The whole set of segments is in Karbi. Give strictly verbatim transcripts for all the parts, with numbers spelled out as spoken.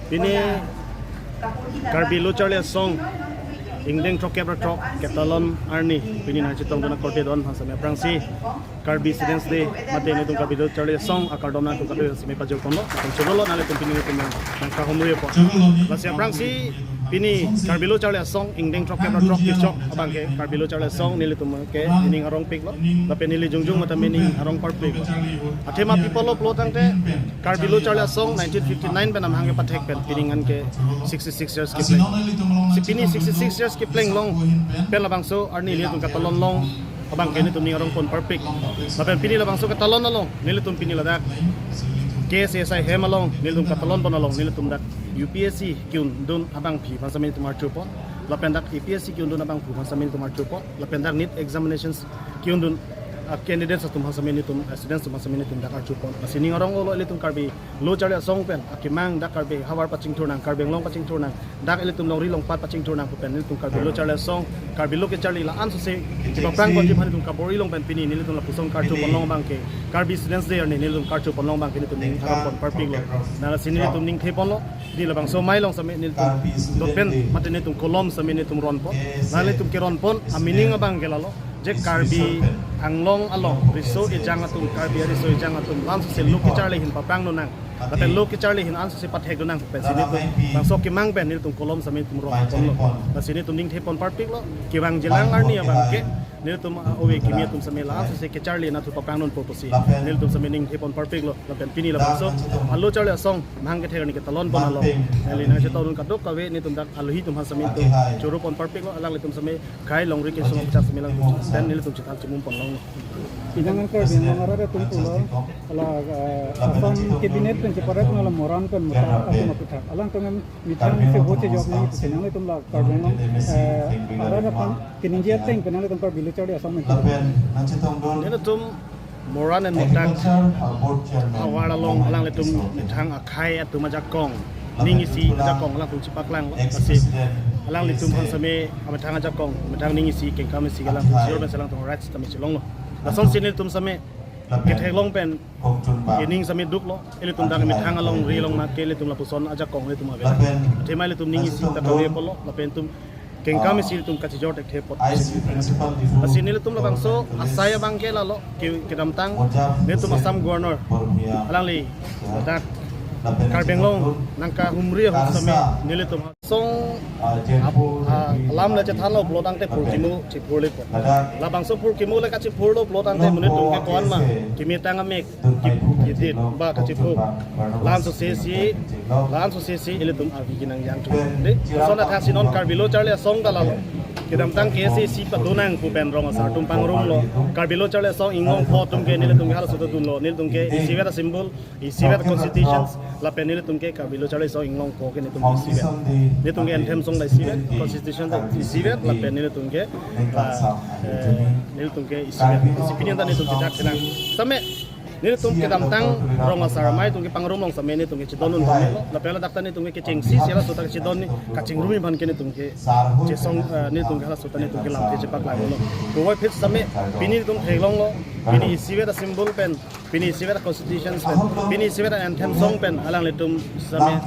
Pini Karbi Lo Charli Asong ingdeng throkkep ra throk ketalon arni pini nangchetongdun akorte don aphan same aphrangsi Karbi Students Day mate nelitum Karbi Lo Charli Asong akardom nangtum kadokave same pajirponlo. Nangtum chorolo nanglitum pini nelitum nangkahumri apot. Lasi aphrangsi pini Karbi Lo Charli Asong ingdeng throkkep ra throk kechok abangke Karbi Lo Charli Asong nelitum ke nening arongpiklo. Lapen neli jongjong mate nening arong parpiklo. Athema pi apotlo pulo tangte Karbi Lo Charli Asong nineteen fifty-nine pen amahang kepathek pen pini ngan ke sixty-six years kepleng. Si pini sixty-six years kepleng long pen labangso arni nelitum katalon long abangke nelitum ning arongpon parpik. Lapen pini labangso katalon along nelitum pini ladak K S A S I hem along nelitum katalonpon along nelitum dak U P S C ke-undun abangpi aphan same nelitum arjupon. Lapen dak A P S C ke-undun abangpi aphan same nelitum arjupon. Lapen dak NEET examinations ke-undun, ah, candidates atum aphan same nelitum, ah, students atum aphan same nelitum dak arjupon. Lasi ning aronglo ilitum Karbi Lo Charli Asong pen akemang dak Karbi ahavar pachingthur nang, Karbi Anglong pachingthur nang, dak ilitum longri longpat pachingthur nang pu pen nelitum Karbi Lo Charli Asong, Karbi Lo Kecharli la-an sose chepaphrangponji aphan nelitum kabor-i along pen pini nelitum lapuson karjupon long abangke Karbi Students Day arni nelitum karjupon long abangke nelitum ning arongpon parpiklo. Lasi nelitum ning theponlo. Pini labangso amei along same nelitum dotpen mate nelitum kolom same nelitum ronpon. Nanglitum keronpon a-meaning abangke lalo, je Karbi Anglong along riso ejang atum, Karbi ariso ejang atum la-an sose lo kecharli ahin paphrangdun nang, lapen lo kecharli ahin la-an sose pathekdun nang pensi nelitum labangso akemang pen nelitum kolom same nelitum ronponlo. Lasi nelitum ning thepon parpiklo. Kevangjilang arni abangke nelitum, ah, ove kimi atum same la-an sose kecharli anatthu paphrangdunpo pusi nelitum same ning thepon parpiklo. Lapen pini labangso Lo Charli Asong amahang kethek arni ketalonpon along neli nangchetongdun kadokave nelitum dak alohi atum aphan same nelitum choropon parpiklo. Alanglitum same akhei longri kesung kechak same alangtum pen nelitum chethak chimum ponlong. Inang angkar di nang arare tum pulo, ala, eh, Assam Cabinet pen cheparek nala Moran pen methang atum aputhak. Alangtum methang si vote chejok nang, si nanglitum la Karbi Anglong, eh, arare aphan keningje ateng pen nanglitum Karbi Lo Charli Asong pen. Nelitum Moran and Mothang ahavar along alanglitum methang akhei atum ajakong, ning isi ajakong alangtum chepaklanglo. Lasi alanglitum aphan same amethang ajakong, methang ning isi, kengkam isi alangtum sure pen alangtum rights tame chelonglo. Lasonsi nelitum same ketheklong pen ining same duklo. Ilitum dak methang alongri along mat ke ilitum lapuson ajakong ilitum ave. Athema ilitum ning isi ta kave apotlo, lapen itum kengkam isi ilitum kachijor thekthe apot. Lasi nelitum labangso asai abangke lalo, ke, kedamtang nelitum Assam Governor alangli dak Karbi Anglong nangkahumri ahut same nelitum asong ap-, ah, alam le chethanlo pulo tangte phurkimo chephurlepo. Labangso phurkimo le kachephurlo pulo tangte monit atum ke ko-an ma kemetang amek kip-, kidit ba kachephu. La-an sose si, la-an sose si ilitum avi kenangjang atum. Dei, lason athaksi non Karbi Lo Charli Asong ta lalo. Kedamtang K S A C pado nang pu pen rong asar atum pangrumlo. Karbi Lo Charli Asong inglong pho atum ke nelitum ke halaso ta dunlo. Nelitum ke isivet a-symbol, isivet constitutions, lapen nelitum ke Karbi Lo Charli Asong inglong pho ke nelitum isivet. Nelitum ke anthem song ta isivet, constitution ta isivet, lapen nelitum ke, ah, eh, nelitum ke isivet. Si pini anta nelitum chethak chenang. Same nelitum kedamtang rong asar amei atum ke pangrum along same nelitum ke chedondun pame. Lapen ladak ta nelitum ke kechengsi si halaso ta kechedon ni kachingrumji aphan ke nelitum ke chesong, eh, nelitum ke halaso ta nelitum ke lamthe chepaklanglo. Kuvoi phit same pini nelitum theklonglo. Pini isivet a-symbol pen, pini isivet a-constitution pen, pini isivet a-anthem song pen alanglitum same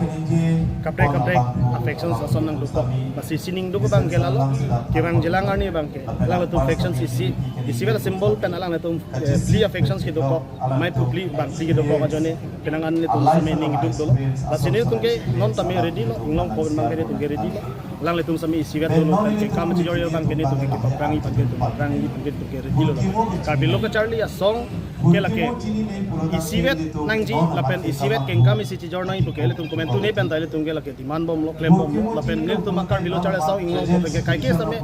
kaprek kaprek a-factions ason nangdukok. Lasi sining duk abangke lalo, kevangjilang arni abangke alanglitum factions isi, isivet a-symbol pen alanglitum, eh, phli a-factions kedokok, amei pu phli bang phli kedokok ajoine penang an nelitum same ning duk dolo. Lasi nelitum ke non tame ready lo, inglong pho pen abangke nelitum ke ready lo. Alanglitum same isivet dolo, kengkam chijor abangke nelitum ke kepaphrangji aphan ke nelitum paphrangji aphan ke nelitum ke ready lo. Karbi Lo Kecharli Asong ke lake isivet nangji lapen isivet kengkam isi chijor nangji pu ke ilitum komantu ne pen ta ilitum ke lake demand bomlo, klem bomlo. Lapen nelitum Karbi Lo Charli Asong inglong pho pen ke kaike same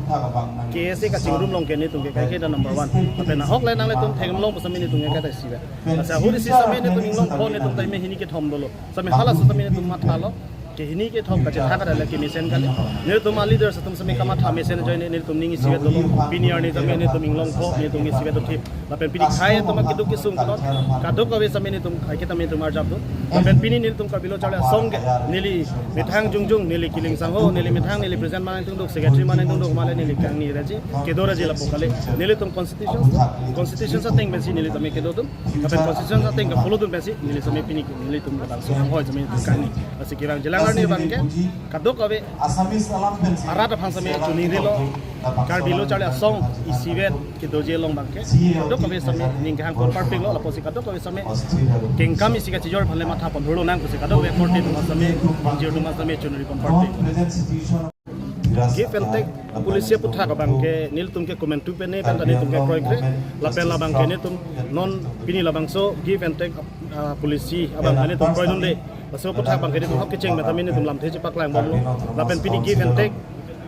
K S A kachingrum along ke nelitum ke kaike ta number one. Lapen ahok le nanglitum theklong pu same nelitum ke kaike ta isivet. Lasi ahut isi same nelitum inglong pho nelitum ta me hini kethom dolo. Same halaso same nelitum mathalo. Kehini kethom kachethak kali, kemesen kali. Nelitum a-leaders atum same kamatha mesen ajoine nelitum ning isivet dolo. Pini arni same nelitum inglong pho nelitum isivet dothip. Lapen pini akhei atum keduk kesung kedo, kadokave same nelitum kaike ta nelitum arjap do. Lapen pini nelitum Karbi Lo Charli Asong ke neli methang jongjong, neli Killing Sangho, neli methang, neli president ma nangtungduk, secretary ma nangtungduk, male neli kangni raji, kedo raji lapu kali. Nelitum constitution, constitution ateng pensi neli tame kedo atum. Lapen constitution ateng ke-follow dun pensi neli same pini nelitum labangso anghoi same nelitum kangni. Lasi kevangjilang Arni abangke kadokave arat aphan sitame choningrilo, Karbi Lo Charli Asong isivet kedoji along abangke kadokave sitame ning kehang pon parpiklo, lapusi kadokave sitame kengkam isi kachijor aphan le matha pon hurlo nang pusi kadokave korte atum sitame, N G O atum sitame choningri pon parpik. Give and take policy aputhak abangke nelitum ke komantu pen ne pen ta nelitum ke kroikre, lapen labangke nelitum non pini labangso give and take, ah, policy abang nelitum kroidunde. Laso aputhak abangke nelitum hok kecheng pen tame nelitum lamthe chepaklang bomlo. Lapen pini give and take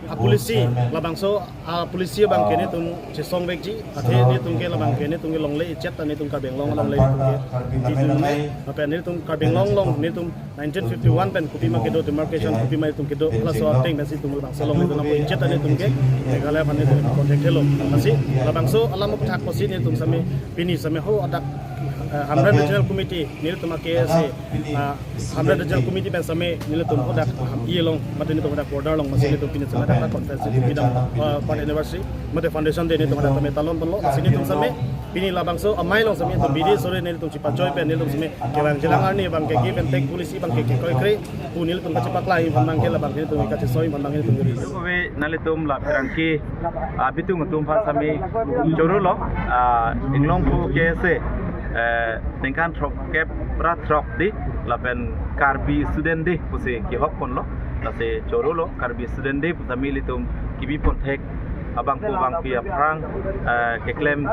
a policy, labangso a policy abangke nelitum chesong vekji, athe nelitum ke labangke nelitum ke longle ichet ta nelitum Karbi Anglong alongle nelitum ke titulune. Lapen nelitum Karbi Anglong along nelitum nineteen fifty-one pen kopima kedo, demarcation kopima itum kedo, laso ateng pensi itum labangso along itum nangpo ichet ta nelitum ke Meghalaya aphan nelitum contact helo. Lasi labangso alam aputhak pusi nelitum sitame pini sitame ho adak, eh, Hamren Regional Committee nelitum ake si, ah, Hamren Regional Committee pen sitame nelitum ho adak, ah, i along mate nelitum ho adak border along masi nelitum pini sitame adak conference bidang, ah, part anniversary mate foundation day nelitum adak sitame talon ponlo. Lasi nelitum sitame pini labangso amei along sitame nelitum bidi sore nelitum chipachoi pen nelitum sitame kevang jilang arni abangke give and take policy abangke kekroikre pu nelitum kachepaklang aphan abangke labangke nelitum kachesoi aphan abangke nelitum giri. Kove nanglitum la pherangke abitung atum aphan sitame chorolo, ah, Inglongpo K S A, eh, ningkan throkkep ra throk di lapen Karbi Student Day pusi kehok ponlo. Lasi chorolo Karbi Student Day pu sitame ilitum kebi pon thek abangpo abangpi aphrang, eh, keklem,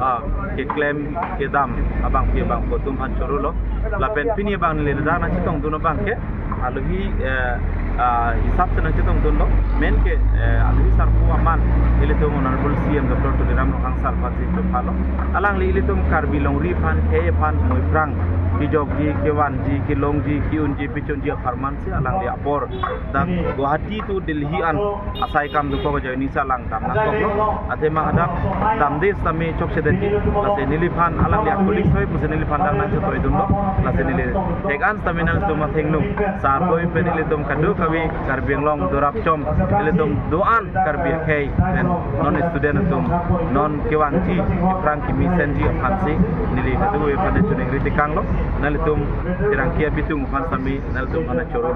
ah, keklem kedam abangpi abangpo atum aphan chorolo. Lapen pini abang neli dak nangchetongdun abangke alohi, eh, ah, hisap si nangchetongdunlo. Main ke, eh, alohi sarpo aman ilitum Honorable C M Doctor Tuliram Ronghang sir aphansi chophalo. Alangli ilitum Karbi longri aphan, khei aphan, moi aphrang kejokji, kevanji, kelongji, ke-unji, pechunji apharman si alangli apor dak Guwahati to Delhi an asai kam dokok ajoine si alang dam nangkoklo. Athema hadak damde sitame chokchedetji. Lasi neliphan alangli akolik soi pusi neliphan dak nangchetoidunlo. Lasi neli thek-an sitame nangtum athengno sarboi pen ilitum kadokave Karbi Anglong dorapchom ilitum do-an Karbi akhei pen non student atum non kevangji aphrang kemesenji aphansi neli kadokave aphan choningri tekanglo. Nanglitum pherangke abitung aphan sitame nanglitum aphan choro.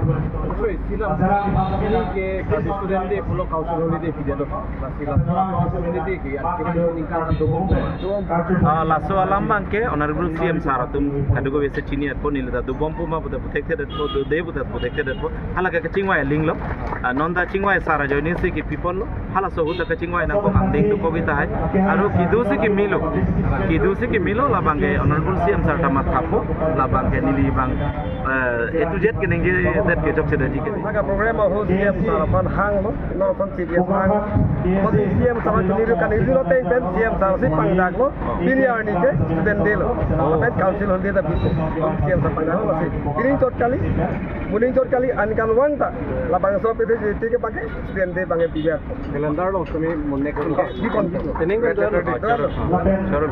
Sorry, silam, silam, ini ke Karbi Student Day pulo Council Holiday pidetlo. Lasi laso Council Holiday ke, ya, kita ini kan untuk, untuk, ah, laso alam abangke Honorable C M sir atum kadokave si chini-etpo, neli ta dobompo ma puta puthekthe detpo, dode puta puthekthe detpo. Hala ke kachingvai alinglo. Ah, non ta chingvai sir ajoine si kepi ponlo. Halaso ahut ta kachingvai nangkok angdeng dokok tahai. Aro kedo si kemelo. Kedo si kemelo labangke Honorable C M sir ta mathapo, labangke neli abang, eh, A to Z keningjedet ke chokchedetji ke. Saka program ahut C M sir aphan hanglo, non aphan C B S hang. Apotsi C M sir aphan choningri kaningri lo ateng pen C M sir si pangdaklo, pini arni ke Student Day lo. Lapen Council Holiday ta pi. C M sir pangdaklo lasi. Pini chot kali, moning chot kali, aningkanvang ta labangso P T C T ke pake Student Day abangke piber. Calendar along sitame mo next week. Bikon. Tening kan tuan. Choro. Choro.